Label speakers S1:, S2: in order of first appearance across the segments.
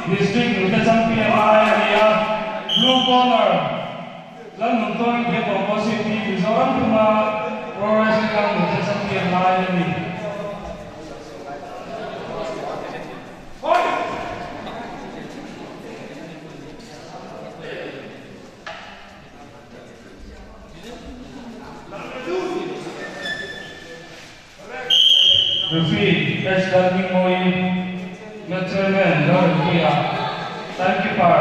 S1: District Nute Champion lai a ni a, Blue Corner Lalnuntuangin Diakawm Kawsip hi Mizoram puma Pro Wrestling a Nute Champion lai a ni. Referee S. Lalhmingmawii, Match Chairman Lalrempuia, Timekeeper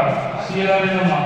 S1: C. Lalrinawma.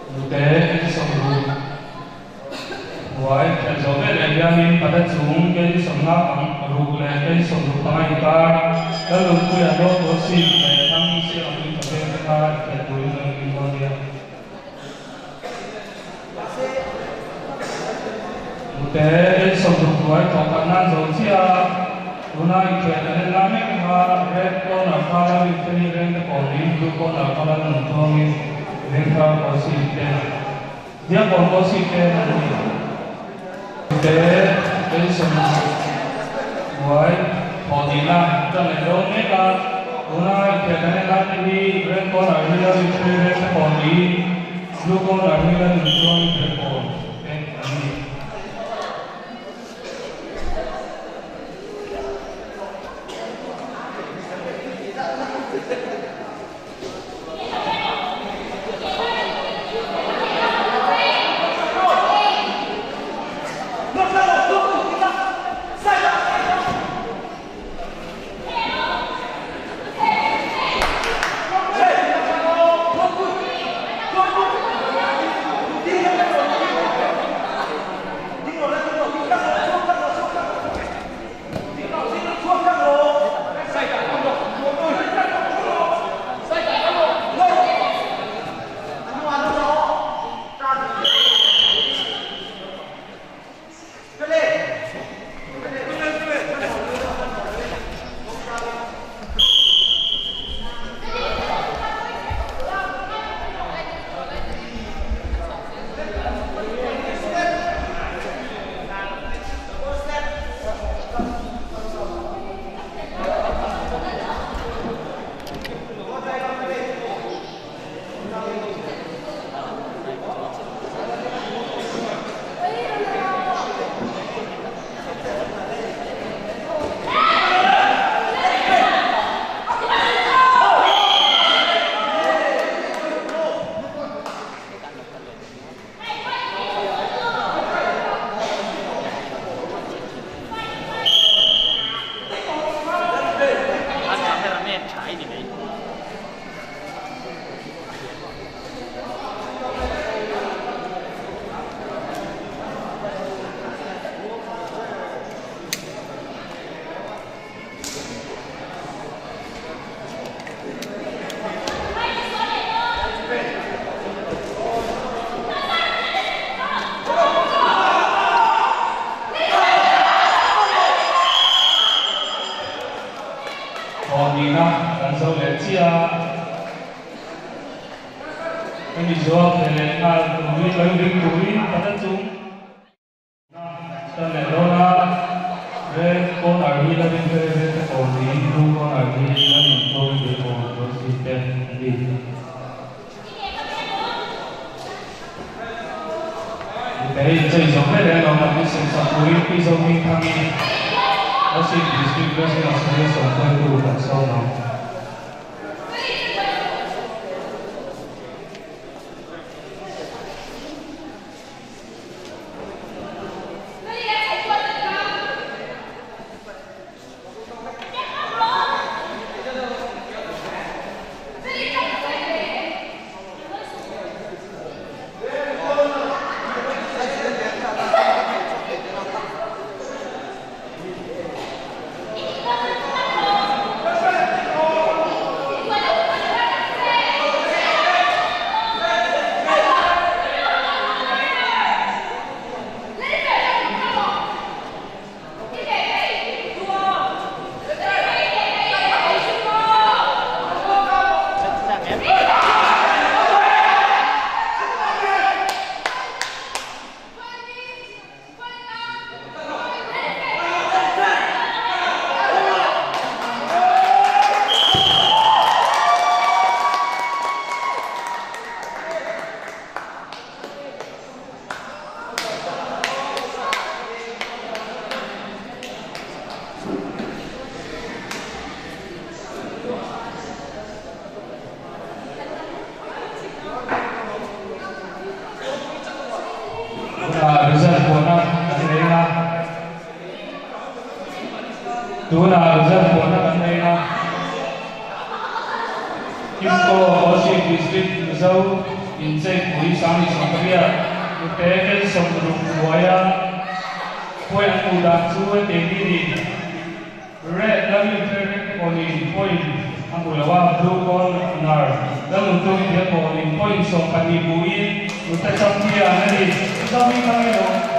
S1: Nute 60 Buai khelh zawh veleh hianin pate chung kei sawmna pang ruk leh kei 65 inkar Lalnunpuia dawt tur sim leh thlang siam pui ta veng te kha inkhelh turin a inrin dawn nia. Nute kei 60 buai thawh khat nan zo chiah a, tuna inkhelh an en lai mek kha red corner kha Lalrinfeli reng te pawh niin blue corner kha Lalnuntluangin Vengthar Kawlsip te Diakkawn Kawlsip te an ni. Te pension buai thawh dihna tan leh dawn mek a, tuna inkhel kan en lai te hi red corner hi Lalrinfeli reng te pawh niin blue corner hi Lalnuntluangin Diakkawn te an ni. chiah a, hemi zawh a khel leh nghal turin lo inring turin ka la chung. Tan leh dawn a, red corner hi la rin ber ber te pawh niin blue corner hi la rin tawng ve pawh Rosy te an ni. Hei chei zawk hle hle lo kan insawi sak turin Pi Zohming Thangi Kolasib District Wrestling Association hruaitu kan sawm ang. Tunah result puahna kan nei a, tunah result puahna kan nei a, Kimko Kolasib District Mizo Incheipui 2018 nute vel 60 hnuaia point an hmuh dan chu hetiang hi a ni. Red lam inferring te pawhin point a hmu lo a, blue corner lam untung te pawhin point 12 hmuin nute champion a ni. Mizo hming hmang emaw?